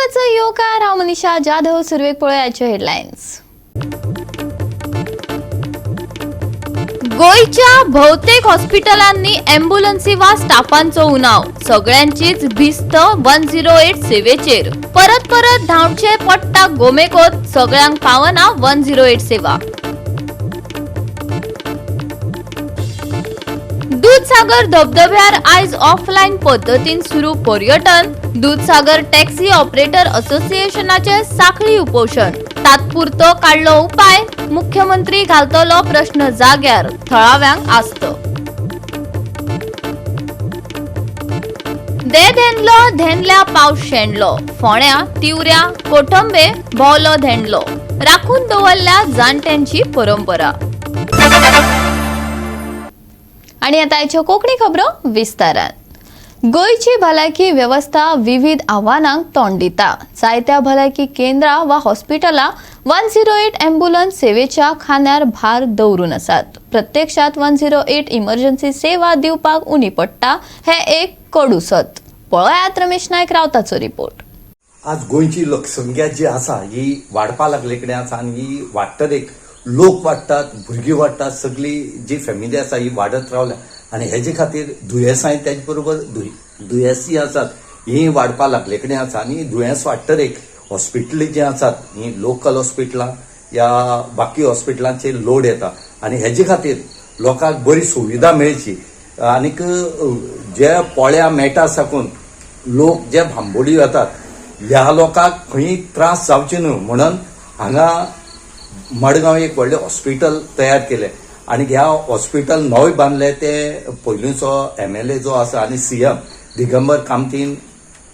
खबरांचो येवकार. हांव मनीषा जाधव. सुरवेक पळोवयाच्यो हेडलायन्स. गोंयच्या भौतेक हॉस्पिटलांनी ॲम्ब्युलन्सी वा स्टाफांचो उणाव. सगळ्यांचीच भिस्त 108 सेवेचेर. परत परत धांवचे पडटा गोमेकोत. सगळ्यांक पावना 108 सेवा. दूधसागर धबधब्यार आयज ऑफलायन पद्दतीन सुरू पर्यटन. दूधसागर टॅक्सी ऑपरेटर असोसिएशनाचे साखळी उपोशण. तात्पुरतो काडलो उपाय. मुख्यमंत्री घालतलो प्रश्न जाग्यार. थळाव्यांक आस्त. दे धेंडलो धेंडल्या पावस शेंडलो. फोण्या तिवऱ्या कोठंबे भोवलो धेंडलो. राखून दवरल्या जाणट्यांची परंपरा. आणि आता आयच्यो कोंकणी खबरो विस्तारान. गोंयची भलायकी वेवस्था विविध आव्हानांक तोंड दिता. जायत्या भलायकी केंद्रां वा हॉस्पिटलां 108 ॲम्ब्युलन्स सेवेच्या खांद्यार भार दवरून आसात. प्रत्यक्षात 108 इमर्जन्सी सेवा दिवपाक उणी पडटा हें एक कडू सत. पळयात रमेश नायक रावताचो रिपोर्ट. आज गोंयची लोकसंख्या जी आसा ही वाडपा लागले कडेन आसा आनी ही वाडटलेक लोक वाडटात, भुरगीं वाडटात, सगळी जी फॅमिली आसा ही वाडत रावल्या आनी हेजे खातीर दुयेंसांय तेज बरोबर दुयेंसी आसात ही वाडपा लागले कडेन आसा. आनी दुयेंस वाडटरेक हॉस्पिटल जी आसात ही लोकल हॉस्पिटलां या बाकी हॉस्पिटलांचेर लोड येता आनी हेजे खातीर लोकांक बरी सुविधा मेळची आनीक जे पोळ्या मेटा साकून लोक जे भांबोली वतात ह्या लोकांक खंय त्रास जावचे न्हू म्हणून हांगा मडगांव एक व्हडलें हॉस्पिटल तयार केलें आनी ह्या हॉस्पिटल नवें बांदलें ते पयलींचो एमएलए जो आसा आनी सीएम दिगंबर कामतीन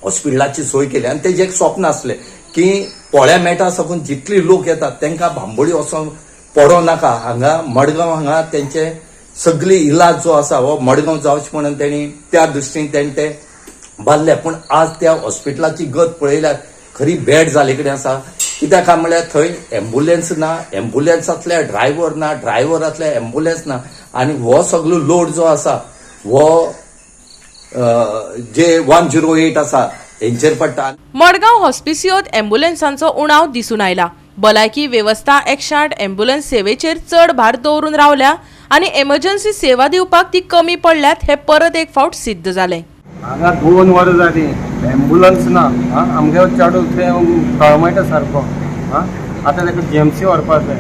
हॉस्पिटलाची सोय केली. आनी तेजें एक स्वप्न आसलें की पोळ्या मेटा साकून जितली लोक येतात तांकां भांबोळी वचोन पडों नाका, हांगा मडगांव हांगा तेंचे सगळी इलाज जो आसा हो मडगांव जावचें म्हणून तेणी त्या दृश्टीन तेणी ते बांदले. पूण आज त्या हॉस्पिटलाची गत पळयल्यार खरी बॅड जाल्ले कडेन आसा. कित्याक काय म्हणल्यार थंय एम्बुलन्स ना, एम्बुलन्स आसल्यार ड्रायव्हर ना, ड्रायव्हर आसल्यार एम्बुलन्स ना. आनी हो सगळो लोड जो आसा हो जे 108 आसा हेंचेर पडटा. मडगांव हॉस्पिसियोत ॲम्ब्युलन्सांचो उणाव दिसून आयला. भलायकी वेवस्था 108 ॲम्ब्युलन्स सेवेचेर चड भार दवरून रावल्या आनी एमर्जन्सी सेवा दिवपाक ती कमी पडल्यात हे परत एक फावट सिद्ध जालें. हांगा 2 वरां जालीं, एम्बुलन्स ना. आं, आमगे चेडो थंय कळमळटा सारको. आं, आतां ताका जीएमसी व्हरपा जाय.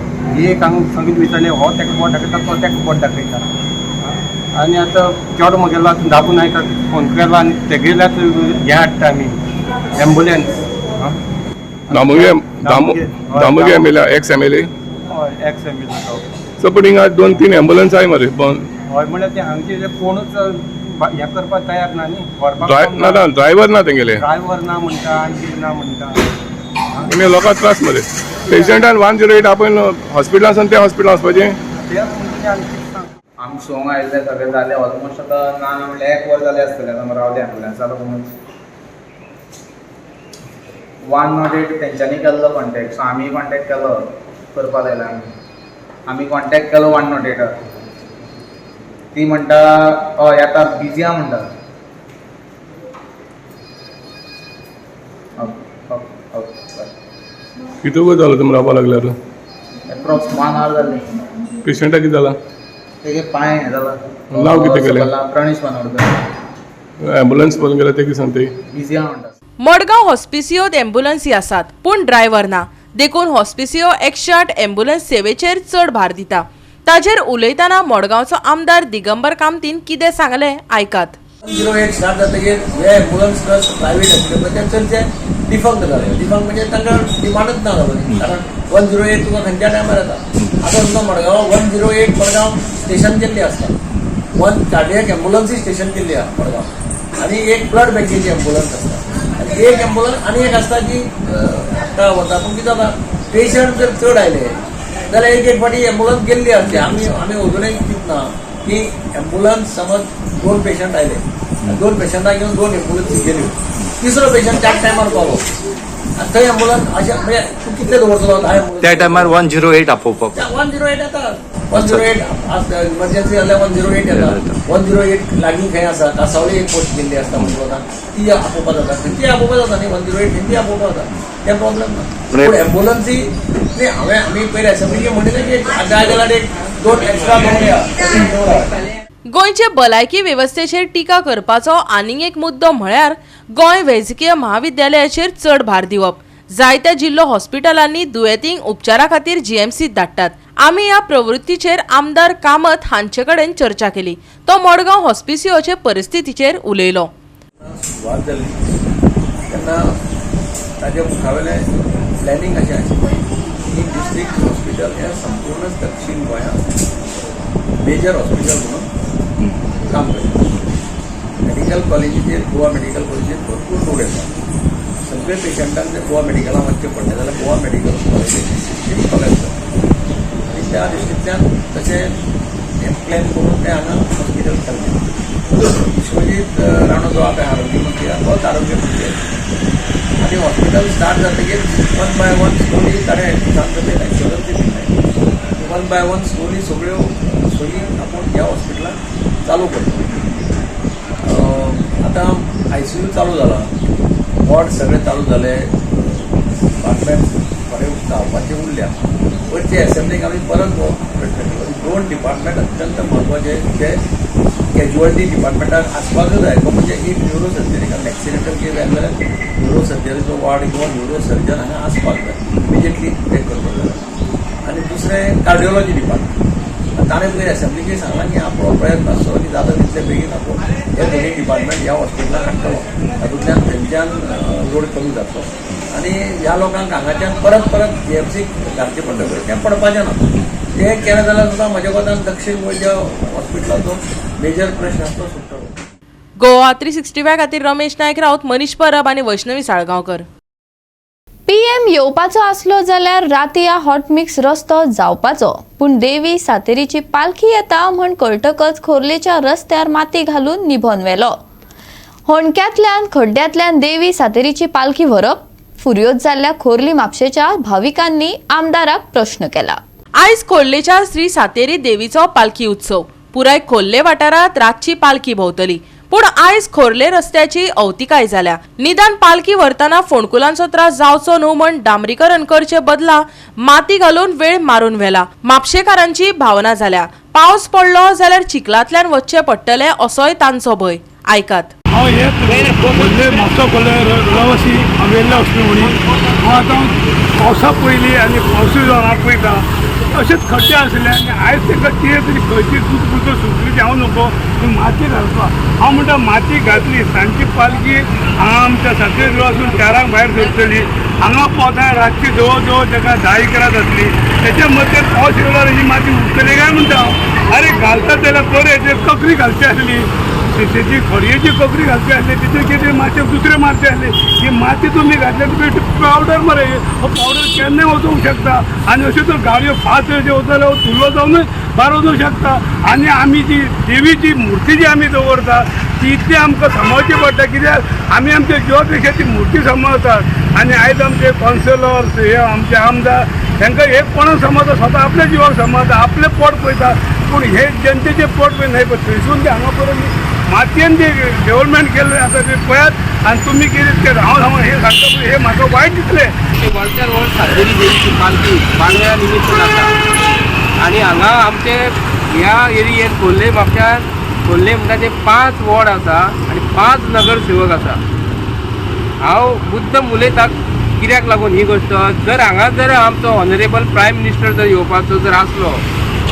एक हांगा सगळीं विचारलें, हो ताका बोट दाखयता, तो ताका बोट दाखयता. आनी आतां चेडो म्हगेलो आतां दाबून नायकाक फोन केलो आनी तेगेल्याच हें हाडटा आमी एम्बुलन्स. दामोगे MLA, ex MLA. हय, एक्स एमएलए तो. सो पूण हिंगा 2-3 एम्बुलन्स आहाय मरे पण. हय, म्हणल्यार ते हांगचे जे कोणूच हें करपाक तयार ना न्ही व्हरपाक. ना ना, ड्रायव्हर ना तेंगेले. ड्रायव्हर ना म्हणटा आनी कितें ना म्हणटा. म्हणजे लोकांक त्रास मरे. पेशंटान 108 आपण हॉस्पिटलांसून त्या हॉस्पिटलान वचपाचें. ते म्हणजे आनी कितें सांग. आमी संक आयिल्ले सगळें जालें. ऑलमोस्ट आतां ना ना म्हणल्यार एक वर जालें आसतलें. आतां रावले एम्बुलन्सा लागूनच. 108 तेंच्यांनी केल्लो कॉन्टेक्ट, सो आमी कॉन्टेक्ट केलो, करपा लायला. आमी कॉन्टेक्ट केलो 108आर. ती म्हणटा हय येता, बिजी आहा म्हणटा. ओके ओके ओके, बरें. कितू वेळ जालो तुमी रावपा लागल्यार? एप्रोक्स 1 our जालें. पेशंटाक कितें जालां? तेगे पांय हें जाला. नांव कितें केलें? प्रणीश बानोडकर. एम्बुलन्स पळोवन गेल्यार ते कितें सांगता? बिजी आहा म्हणटा. मडगांव हॉस्पिसियोत ॲम्ब्युलन्सी आसात पूण ड्रायव्हर ना, देखून हॉस्पिसियो 108 ॲम्ब्युलन्स सेवेचेर चड भार दिता. ताजेर उलयतना मडगांवचो आमदार दिगंबर कामतीन कितें सांगलें आयकात. 108 स्टार्ट जातकीर हे एम्बुलन्स प्लस प्रायवेट आशिल्ले पळय ते चडशे डिफंक्ट जाले. डिफंक्ट म्हणजे तांकां डिमांडच ना जालो, कारण 108 तुका खंयच्या टायमार येता. आतां सुद्दां मडगांव 108 मडगांव स्टेशन केल्ली आसता, 1 कार्डियक एम्बुलन्सूय स्टेशन केल्ली आसा मडगांव, आनी एक ब्लड बँकेची एम्बुलन्स आसता आनी एक एम्बुलन्स आनी एक आसता जी हाडटा वता. पूण कितें जाता, पेशंट जर चड आयले जाल्यार एक एक फावटी एम्बुलन्स गेल्ली आसली. आमी अजुनूय चिंतना की एम्बुलन्स समज 2 पेशंट आयले, 2 पेशंटाक घेवन 2 एम्बुलन्सी गेल्यो, तिसरो पेशंट त्याच टायमार पावलो आनी थंय एम्बुलन्स अशें म्हणजे तूं कितले दवरतलो 10 एम्बुलन्स त्या टायमार 108 आपोवपाक 108 येता. 108 इमर्जन्सी जाल्यार 108 येता. 108 लागीं खंय आसा, कासावले एक पोस्ट केल्ली आसता म्हणटा, ती आपोवपा जाता, खंयची आपोवपा जाता न्ही, 108 खंयची आपोवपा जाता, तें प्रॉब्लेम ना. पूण एम्बुलन्सी न्ही, हांवें आमी पयलीं एसेंब्लीचे म्हणिल्लें की जाय जाल्यार एक दोन एक्स्ट्रा दवरया. गोंयचे भलायकी वेवस्थेचेर टिका करपाचो आनीक एक मुद्दो म्हळ्यार गोंय वैजकीय म्हाविद्यालयाचेर चड भार दिवप. जायत्या जिल्लो हॉस्पिटलांनी दुयेंतींक उपचारा खातीर जीएमसीत धाडटात. आमी ह्या प्रवृत्तीचेर आमदार कामत हांचे कडेन चर्चा केली. तो मडगांव हॉस्पिसियोचे परिस्थितीचेर उलयलो. सुरवात जाली तेन्ना ताजे मुखावेलें प्लॅनिंग अशें आशिल्लें की डिस्ट्रिक्ट हॉस्पिटल हें संपूर्ण दक्षीण गोंयांत मेजर हॉस्पिटल म्हणून काम करता. मेडिकल कॉलेजीचेर, गोवा मेडिकल कॉलेजीचेर भरपूर लोड येता. सगळे पेशंटांक जर गोवा मेडिकलान वचचें पडलें जाल्यार गोवा मेडिकल कॉलेजीची सिस्टीम कॉलेज जाता आनी त्या दृश्टींतल्यान तशें हें प्लॅन करून तें हांगा हॉस्पिटल केल्लें. विश्वजीत राणो जो आतां आरोग्य मंत्री आहा तोच आरोग्य मंत्री आसा आनी हॉस्पिटल स्टार्ट जातकीर वन बाय वन स्लोली ताणें सांगता एश्योरन्स दिल्लें, वन बाय वन स्लोली सगळ्यो सोयी आपूण ह्या हॉस्पिटलान चालू करतलो. आतां आयसीयू चालू जाला, वॉर्ड सगळे चालू जाले, डिपार्टमेंट थोडे जावपाचे उरल्या. वयरचे एसेंब्लीक आमी परत हो प्रयत्न केलो. दोन डिपार्टमेंट अत्यंत म्हत्वाचे जे कॅज्युअलिटी डिपार्टमेंटाक आसपाकच जाय, तो म्हणजे एक न्युरो सर्जरी, कारण एक्सिडेंटल केस जाय जाल्यार न्युरो सर्जरीचो वॉर्ड किंवा न्युरो सर्जन हांगा आसपाक जाय इमिजिएटली ते करपाक जाय, आनी दुसरें कार्डिओलॉजी डिपार्टमेंट. ताणें पयर एसेंब्लीकय सांगलां की आपलो प्रयत्न आसचो की जाता तितले बेगीन आपूण हे दोनूय डिपार्टमेंट ह्या हॉस्पिटलान हाडटलो. तातूंतल्यान थंयच्यान लोड कमी जातलो आनी ह्या लोकांक हांगाच्यान परत परत जीएमसीक घालचें पडटा पळय, तें पडपाचें ना. तें केलें जाल्यार सुद्दां म्हज्या कोतान दक्षीण गोंयच्या हॉस्पिटलाचो मेजर प्रश्न आसा तो सुट्टलो. गोवा 365 खातीर रमेश नायक राऊत, मनीष परब आनी वैष्णवी साळगांवकर. पीएम येवपाचो आसलो जाल्यार रातया हॉटमिक्स रस्तो जावपाचो, पूण देवी सातेरीची पालखी येता म्हण कळटकच खोर्लेच्या रस्त्यार माती घालून निभोन व्हेलो. होणक्यांतल्यान खड्ड्यांतल्यान देवी सातेरीची पालखी व्हरप? फुर्योज जाल्ल्या खोर्ली म्हापशेच्या भाविकांनी आमदाराक प्रश्न केला. आयज खोर्लेच्या श्री सातेरी देवीचो पालखी उत्सव. पुराय खोर्ले वाठारांत रातची पालखी भोंवतली, पूण आयज खोर्ले रस्त्याची अवतिकाय जाल्या. निदान पालखी व्हरतना फोंडकुलांचो त्रास जावचो न्हू म्हण डांबरीकरण करचे बदला माती घालून वेळ मारून व्हेला. म्हापशेकारांची भावना जाल्या. पावस पडलो जाल्यार चिखलांतल्यान वचचें पडटलें असोय तांचो भंय. आयकात. हांव हे खोर्ले, म्हापसा खोर्ले रवासी. हांव वेल्ल्या वचपी म्हणी. हांव आतां पावसा पयलीं आनी पावसूय जावन हांव पळयता, अशेंच खड्डे आशिल्ले आनी आयज ताका कितें तरी खंयची दूद बुद्द सुटली ती हांव नको, पूण माती घालपा हांव म्हणटा. माती घातली, सांजची पालखी हांगा आमच्या सातेरी देवळासून 4 भायर सरतली, हांगा पावता रातची जवळ जवळ ताका 10-11 जातली. तेच्या मदीं पावस येयल्यार ही माती उरतली काय म्हणटा हांव. अरे, घालता जाल्यार बरें ते ककरी घालची आसली, शिशेची खडयेची ककरी घालची आसली, तिचेर कितें मातशें दुसरें मारचें आसलें. ही माती तुमी घातल्या, तुमी पावडर मरे, हो पावडर केन्नाय वचूंक शकता आनी अश्यो तर गाडयो फास्ट जे वता जाल्यार धुल्लो जावनूय भायर वचूंक शकता. आनी आमी जी देवीची मुर्ती जी आमी दवरता ती इतली आमकां सांबाळची पडटा, कित्याक आमी आमच्या जिवा पेक्षा ती मुर्ती सांबाळतात. आनी आयज आमचे कौन्सिलर्स, हे आमचे आमदार, तांकां हे कोणाक सांबाळता? स्वता आपल्या जिवाक सांबाळता, आपलें पोट पळयता, पूण हे जनतेचें पोट पळय न्हय. पण थंयसून ते हांगा पर्यंत मातयेन जे डेव्हलपमेंट केल्लें आसा तें पळयात आनी तुमी कितें तें हांव सांगून हें सांगता, पळय हें म्हाका वायट दिसलें. वळच्यार वळ सातेरी देवीची पालखी बांगड्या निमित्त जाता आनी हांगा आमचे ह्या एरियेत खोर्ले म्हापश्यान, खोर्ले म्हणटा ते पांच वॉर्ड आसा आनी पांच नगरसेवक आसा. हांव मुद्दम उलयता कित्याक लागून ही गोश्ट, जर हांगा जर आमचो ऑनरेबल प्रायम मिनिस्टर जर येवपाचो जर आसलो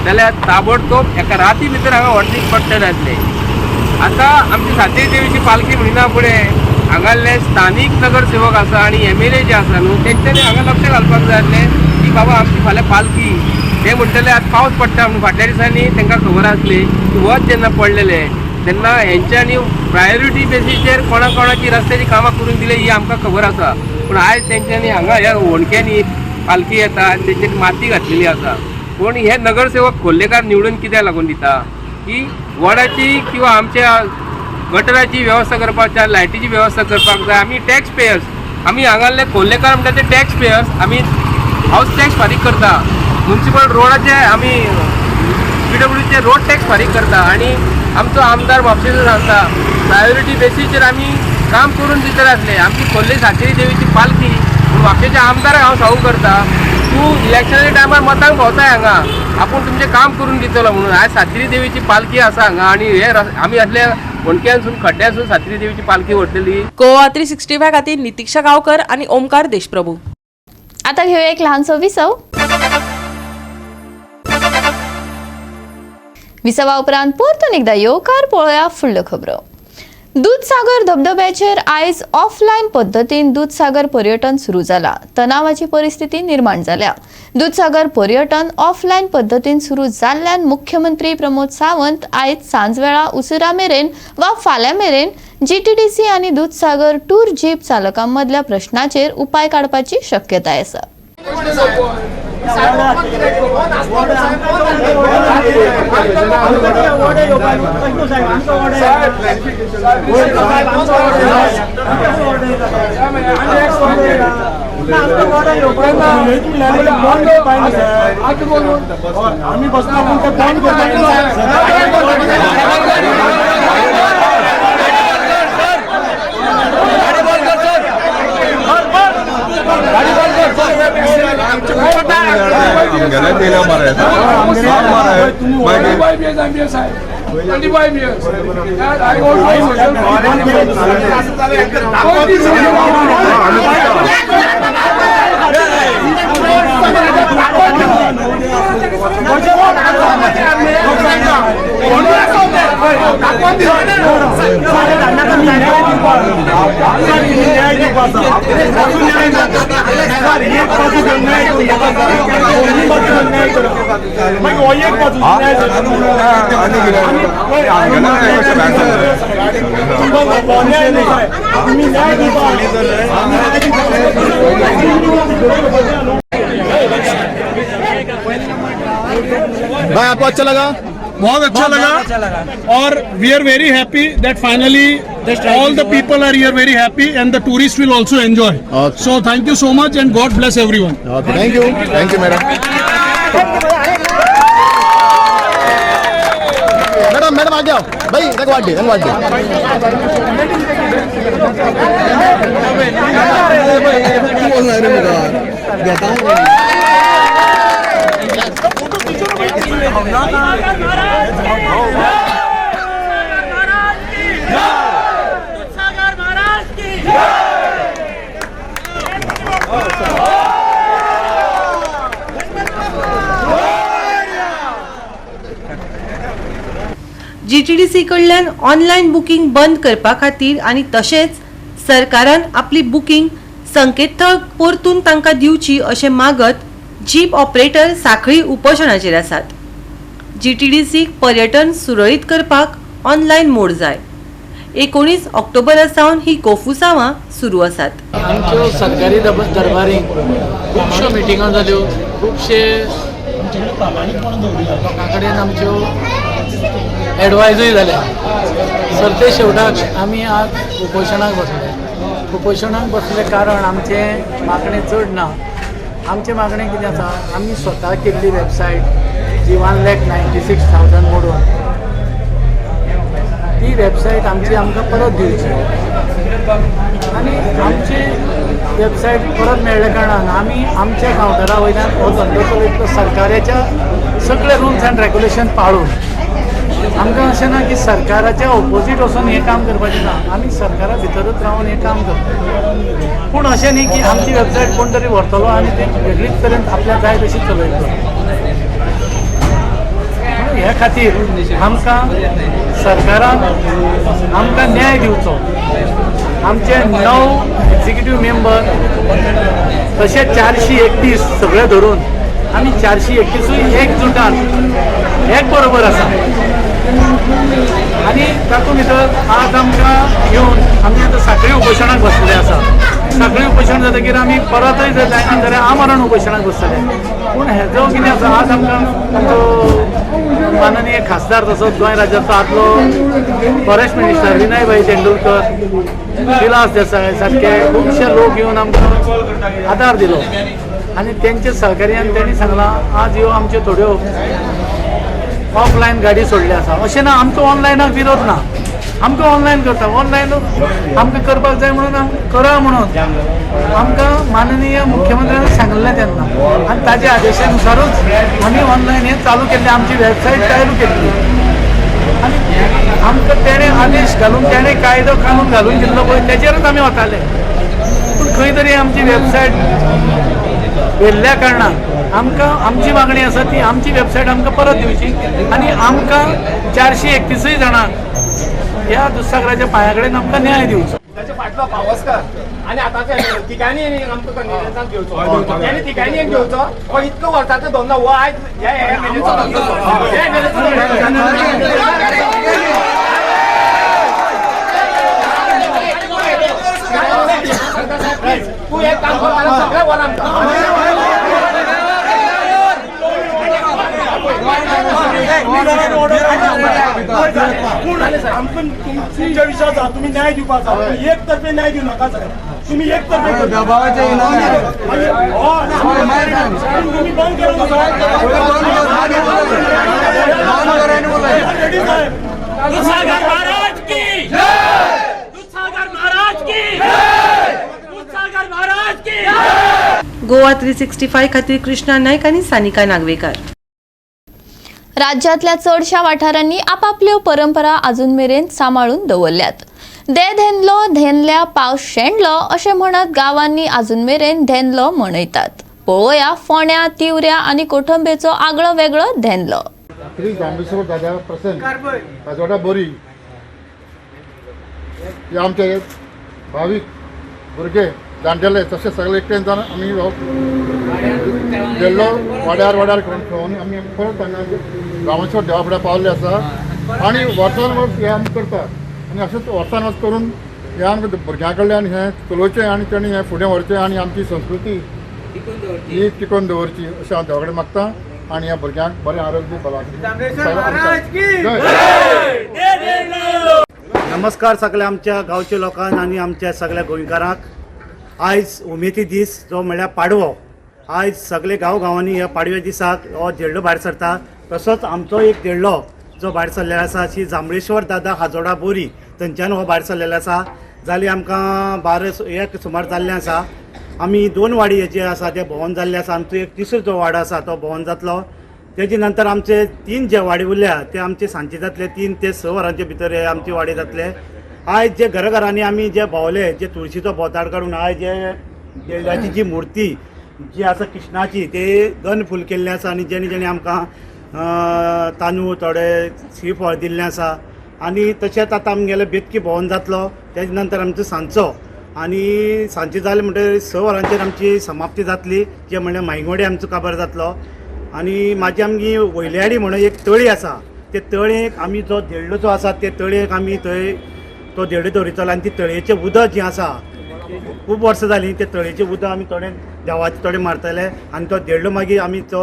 जाल्यार ताबडतोब एका राती भितर हांगा हॉटमिक्स पडटलें आसलें. आतां आमची सातेरी देवीची पालखी म्हणिना फुडें हांगासले स्थानीक नगरसेवक आसा आनी एमएलए जे आसा न्हू, तेंच्यांनी हांगा लक्ष घालपाक जाय आसलें की बाबा आमची फाल्यां पालखी. ते म्हणटले आतां पावस पडटा म्हणून फाटल्या दिसांनी तांकां खबर आसली की वत जेन्ना पडलेलें तेन्ना हेंच्यांनी प्रायोरिटी बेसीचेर कोणा कोणाची रस्त्याची कामां करून दिली ही आमकां खबर आसा. पूण आयज तेंच्यांनी हांगा ह्या होणक्यांनी पालखी येता आनी तेंच्यांनी माती घातलेली आसा. पूण हे नगरसेवक खोर्लेकार निवडून कित्याक लागून दिता की वॉर्डाची किंवा आमच्या गटराची वेवस्था करपाक जाय, लायटीची वेवस्था करपाक जाय. आमी टॅक्स पेयर्स, आमी हांगासले खोर्लेकार म्हणटा ते टॅक्स पेयर्स. आमी हावस टॅक्स फारीक करता, मुन्सिपल रोडाचे आमी पी डब्ल्यूचे रोड टॅक्स फारीक करता आनी आमचो आमदार म्हापशेचो सांगता प्रायोरिटी बेसीचेर आमी काम करून दितले आसले. आमची खोर्ले सातेरी देवीची पालखी पूण म्हापशेच्या आमदाराक हांव सांगू करता, तूं इलेक्शनाच्या टायमार मतांक भोंवताय हांगा, आपूण तुमचें काम करून दितलो म्हणून. आयज सातेरी देवीची पालखी आसा हांगा आनी हे आमी असल्या होणक्यांसून खड्ड्यांसून सातेरी देवीची पालखी व्हरतली. गोवा 365 खातीर नितिक्षा गांवकर आनी ओमकार देशप्रभू. आता घेऊया एक लहानसो विसव. विसवा उपरांत परतून एकदा येवकार पळोवया फुडल्यो खबरो. दूदसागर धबधब्याचेर आयज ऑफलायन पद्दतीन दूदसागर पर्यटन सुरू जाला. तणावाची परिस्थिती निर्माण जाल्या. दूदसागर पर्यटन ऑफलायन पद्दतीन सुरू जाल्ल्यान मुख्यमंत्री प्रमोद सावंत आयज सांजवेळा उसरा मेरेन वा फाल्यां मेरेन जीटीडीसी आनी दूदसागर टूर जीप चालकां मदल्या प्रश्नाचेर उपाय काडपाची शक्यताय आसा. आम्ही बसलो आपण ते बंद भाई आपको अच्छा लगा? बहुत अच्छा लगा और we are very happy that finally all the people are here very happy and the tourist will also enjoy. So thank you so much and God bless everyone. Thank you, thank you madam. Madam madam आ जाओ भाई, रंगवाडी रंगवाडी. GTDC कडल्यान online booking बंद करपा खातीर आनी तशेंच सरकारान आपली बुकींग संकेतथळ परतून तांकां दिवची अशें मागत जीप ऑपरेटर साखळी उपोशणाचेर आसात. जीटीडीसीक पर्यटन सुरळीत करपाक ऑनलायन मोड जाय. 19 ऑक्टोबरा सावन ही कोफुसांवां सुरू आसात. आमच्यो सरकारी दरबारींक खुबश्यो मिटिंगो जाल्यो, खुबशे लोकां कडेन आमच्यो एडवायजूय जाल्या. सरते शेवटाक आमी आज उपोशणाक बसले. उपोशणाक बसले कारण आमचें मागणें चड ना. आमचें मागणें कितें आसा, आमी स्वता केल्ली वेबसायट जी 1,96,000 मोडून ती वेबसायट आमची आमकां परत दिवची आनी आमची वेबसायट परत मेळ्ळ्या कारणान आमी आमच्या कावंटरा वयल्यान हो धंदो चलयतलो सरकाराच्या सगळे रुल्स अँड रेगुलेशन पाळून. आमकां अशें ना की सरकाराच्या ओपोजीट वचून हें काम करपाचें ना, आमी सरकारा भितरूच रावन हें काम करता. पूण अशें न्ही की आमची वेबसायट कोण तरी व्हरतलो आनी ते वेगळीच तरेन आपल्याक जाय तशी चलयतलो. हे खातीर आमकां सरकारान आमकां न्याय दिवचो. आमचे 9 एक्झिक्युटीव मेंबर तशेंच 431 सगळे धरून आमी 431 एकजुटान एक बरोबर आसा आनी तातूंत भितर आज आमकां येवन आमी आतां साखळी उपोशणाक बसलेले आसा. साखळी उपोशण जातकीर आमी परतय जर जायना जाल्यार आमरण उपोशणाक बसतले. पूण हेजो कितें आसा, आज आमकां आमचो माननीय खासदार तसोच गोंय राज्याचो आदलो फॉरेस्ट मिनिस्टर विनय भाई तेंडुलकर, विलास देसाय सारके खुबशे लोक येवन आमकां आदार दिलो आनी तेंच्या सहकार्यान तेणी सांगलां आज ह्यो आमच्यो थोड्यो ऑफलायन गाडी सोडली आसा. अशें ना आमचो ऑनलायनाक विरोध ना, आमकां ऑनलायन करता, ऑनलायन आमकां करपाक जाय म्हणून आमकां करा म्हणून आमकां माननीय मुख्यमंत्र्यांनी सांगलें तेन्ना, आनी ताच्या आदेशानुसारूच आमी ऑनलायन हें चालू केल्लें, आमची वेबसायट चालू केल्ली आनी आमकां तेणें आदेश घालून तेणें कायदो कानून घालून दिल्लो पळय तेचेरूच आमी वताले. पूण खंय तरी आमची वेबसायट व्हेल्ल्या कारणान आमकां आमची मागणी आसा ती आमची वेबसायट आमकां परत दिवची आनी आमकां 431 जाणांक ह्या दुधसागराच्या पांया कडेन आमकां न्याय दिवचो. ताच्या फाटलो पावसकर आनी आतांचे तिगांनी आमकां कन्विनियन्सान घेवचो, तेणी तिगांनी एक घेवचो. हो इतलो वर्साचो धंदो हो आयज हे एमएलएचो धंदो, हे एमएलएचो तूं एक काम कर, सगळें वर आमकां. आमकां तुमच्या विश्वास आसा, तुमी न्याय दिवपाचो, एक तर्फे न्याय दिवं नाका साहेब, तुम्ही एक तर्फे तुम्ही बंद करा. दुधसागर महाराज की जय, दुधसागर महाराज की जय, दुधसागर महाराज की जय. गोवा 365 खातीर कृष्णा नायक आनी सानिका नागवेकर. राज्यांतल्या चडशा वाठारांनी आपापल्यो परंपरा अजून मेरेन सांबाळून दवरल्यात. दे धेनलो धेनल्या पावस शेणलो अशें म्हणत गांवांनी अजून मेरेन धेनलो मनयतात. पळोवया फोंड्या, तिवऱ्या आनी कोठंबेचो आगळो वेगळो धेनलो. श्री जांभेश्वर दादा प्रसन्न पाजोडा बोरी हे आमचे भावीक भुरगे जाणटेले तशें सगळे एकटेन जावन आमी गेल्लो वाड्यार वाड्यार करून खेळून आमी परत हांगा रामेश्वर देवा फुडें पावल्ले आसा आनी वर्सान वर्स हें आमी करता आनी अशेंच वर्सान वर्स करून हें आमकां भुरग्यां कडल्यान हें चलोवचें आनी तेणी हें फुडें व्हरचें आनी आमची संस्कृती ही टिकोवन दवरची अशें हांव देवा कडेन मागता आनी ह्या भुरग्यांक बरें आरोग्य भलायकी. नमस्कार सगळ्या आमच्या गांवच्या लोकांक आनी आमच्या सगळ्या गोंयकारांक. आयज उमेदी दीस जो म्हळ्यार पाडवो. आयज सगळे गांव गांवांनी ह्या पाडव्या दिसाक हो धेडलो भायर सरता. तसोच आमचो एक धेडलो जो भायर सरलेलो आसा श्री जांबळेश्वर दादा हाजोडा बोरी थंयच्यान हो भायर सरलेलो आसा. जाली आमकां 12-1 सुमार जाल्लें आसा. आमी 2 वाडी जे आसा ते भोंवन जाल्ले आसा. आमचो एक तिसरो जो वाडो आसा तो भोंवन जातलो. तेजे नंतर आमचे 3 जे वाडी उरल्या ते आमचे सांजचे जातले, 3 ते 6 वरांचे भितर हे आमची वाडी जातले. आयज जे घराघरांनी आमी जे भोंवले, जे तुळशीचो भोंवताड काडून आयज जे देवळाची जी मुर्ती जी आसा कृष्णाची ते गन फूल केल्लें आसा आनी जेणे जेणे आमकां तांदूळ थोडे श्रीफळ दिल्लें आसा. आनी तशेंच आतां आमगेले बेतकी भोंवन जातलो. तेजे नंतर आमचो सांजचो आनी सांजचे जालें म्हणटकीर 6 वरांचेर आमची समाप्ती जातली, जे म्हणल्यार मायंगोडे आमचो काबार जातलो. आनी मागीर आमगी वयल्याडी म्हणून एक तळी आसा, ते तळयेक आमी जो धेडलो जो आसा ते तळयेक आमी थंय तो धेडो दवरितलो आनी ती तळयेचें उदक जें आसा खूब वर्सां जालीं ते तळयेचें उदक आमी थोडें देवाचें थोडें मारतले आनी तो धेडलो मागीर आमी तो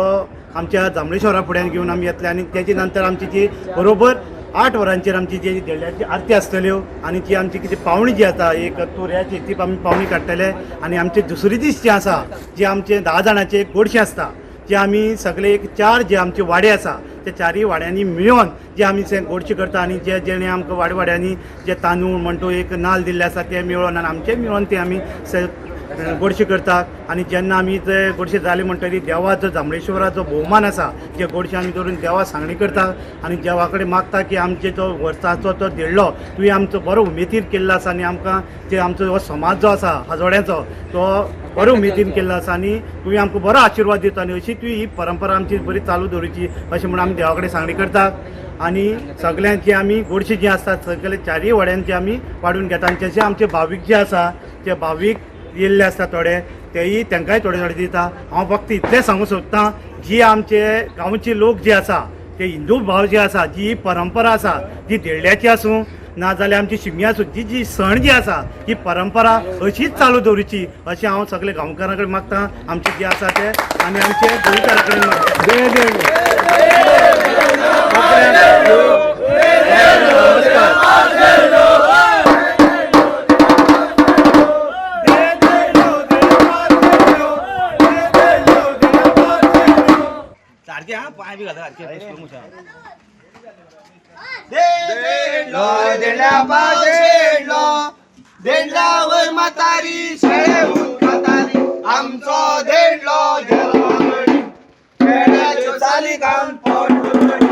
आमच्या जांबळेश्वरा फुड्यान घेवन आमी येतले. आनी तेजे नंतर आमची जी बरोबर 8 वरांचेर आमची जी धेडल्याची आरती आसतल्यो आनी जी आमची कितें पावणी जी आसा एक तुऱ्याची ती आमी पावणी काडटले. आनी आमचे दुसरी दीस जे आसा जे आमचे 10 जाणांचे एक गोडशें आसता जे आमी सगळे एक 4 जे आमचे वाडे आसा ते 4 वाड्यांनी मेळून जे आमी गोडशें करता आनी जे जेणे आमकां वाडे वाड्यांनी जे तांदूळ म्हणटो एक नाल्ल दिल्ले आसा ते मेळोन आनी आमचे मेळोन ते आमी गोडशें करतात. आनी जेन्ना आमी ते गोडशें जालें म्हणटकीर देवाचो जांबळेश्वराचो भोवमान आसा जे गोडशें आमी दवरून देवा सांगणी करता आनी देवा कडेन मागता की आमचे तो वर्साचो तो धेडलो तुवें आमचो बरो उमेदीन केल्लो आसा आनी आमकां जे आमचो हो समाज जो आसा हाजोड्याचो तो बरो उमेदीन केल्लो आसा आनी तुवें आमकां बरो आशिर्वाद दिता आनी अशी तुवें ही परंपरा आमची बरी चालू दवरची अशें म्हणून आमी देवा कडेन सांगणी करतात. आनी सगळ्यांची आमी गोडशीं जीं आसतात सगळे 4 वाड्यांची आमी वाडून घेता. आनी जशे आमचे भावीक जे आसा ते भावीक येयल्ले आसता थोडे तेय तांकांय थोडे थोडे दिता. हांव फक्त इतलें सांगूंक सोदतां जी आमचे गांवचे लोक जे आसा ते हिंदू भाव जे आसा जी परंपरा आसा जी धेडल्याची आसूं ना जाल्यार आमची शिगमी आसूं जी जी सण जी आसा ही परंपरा अशीच चालू दवरची अशें हांव सगळे गांवकारां कडेन मागता, आमचे जे आसा ते आनी आमचे गोंयकारां कडेन मागता. सारखे हा पांय बी घालता सारखे. देंडलो देंडल्या पाशेडलो देंडल्यावर म्हातारी शेळे खातारी आमचो देंडलो गेलो गडी खेड्याच्यो चाली खावन पोट दुखडी.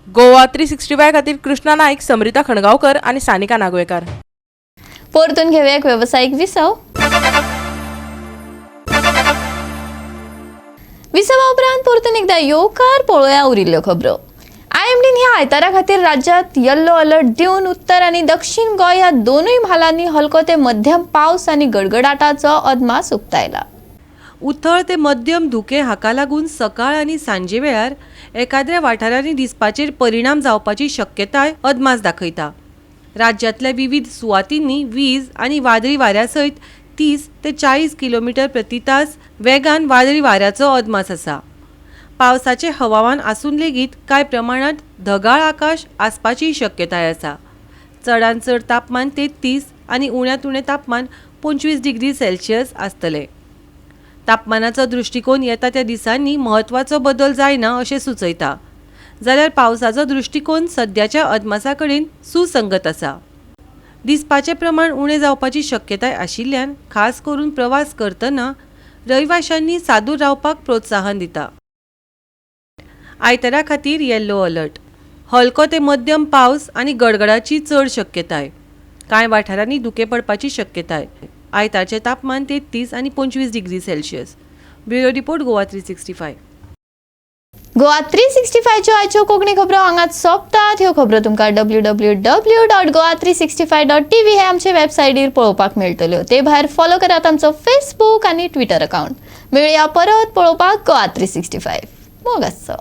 गोवा 365 खातीर कृष्णा नाईक, समरिता खणगावकर आनी सानिका नागवेकर. परतून घेवया एक वेवसायीक विसव. विसवा उपरांत परतून एकदा येवकार पळोवया उरिल्ल्यो खबरो. आयएमडीन ह्या आयतारा खातीर राज्यात येल्लो अलर्ट दिवन उत्तर आनी दक्षिण गोंय ह्या दोनूय म्हालांनी हलको ते मध्यम पावस आनी गडगडाटाचो अदमास उक्तायला. उथळ ते मध्यम धुकें हाका लागून सकाळ आनी सांजे वेळार एकाद्र्या वाठारांनी दिसपाचेर परिणाम जावपाची शक्यताय अदमास दाखयता. राज्यांतल्या विविध सुवातींनी वीज आनी वादळी वाऱ्या सयत 30 ते 40 किलोमिटर प्रति तास वेगान वादळी वाऱ्याचो अदमास आसा. पावसाचें हवामान आसून लेगीत कांय प्रमाणांत ढगाळ आकाश आसपाची शक्यताय आसा. चडांत चड तापमान 33 आनी उण्यांत उणें तापमान 25 डिग्री सेल्सियस आसतलें. तापमानाचो दृश्टिकोन येता त्या दिसांनी म्हत्वाचो बदल जायना अशें सुचयता, जाल्यार पावसाचो दृश्टिकोन सद्याच्या अदमासा कडेन सुसंगत आसा. दिसपाचें प्रमाण उणें जावपाची शक्यताय आशिल्ल्यान खास करून प्रवास करतना रहिवाशांनी सादूर रावपाक प्रोत्साहन दिता. आयतारा खातीर येल्लो अलर्ट. हलको ते मध्यम पावस आनी गडगडाची चड शक्यताय. कांय वाठारांनी धुकें पडपाची शक्यताय. आयतारचें तापमान 33 आनी 25 degree Celsius. Bureau report, Goa 365. Goa 365च्यो आयच्यो कोंकणी खबरो हांगाच सोंपतात. ह्यो खबरो तुमकां www.goa365.tv हे आमचे वेबसायटीर पळोवपाक मेळटल्यो. ते भायर फॉलो करात आमचो फेसबूक आनी ट्विटर अकावंट. मेळया परत पळोवपाक गोवा 365. मोग आसचो.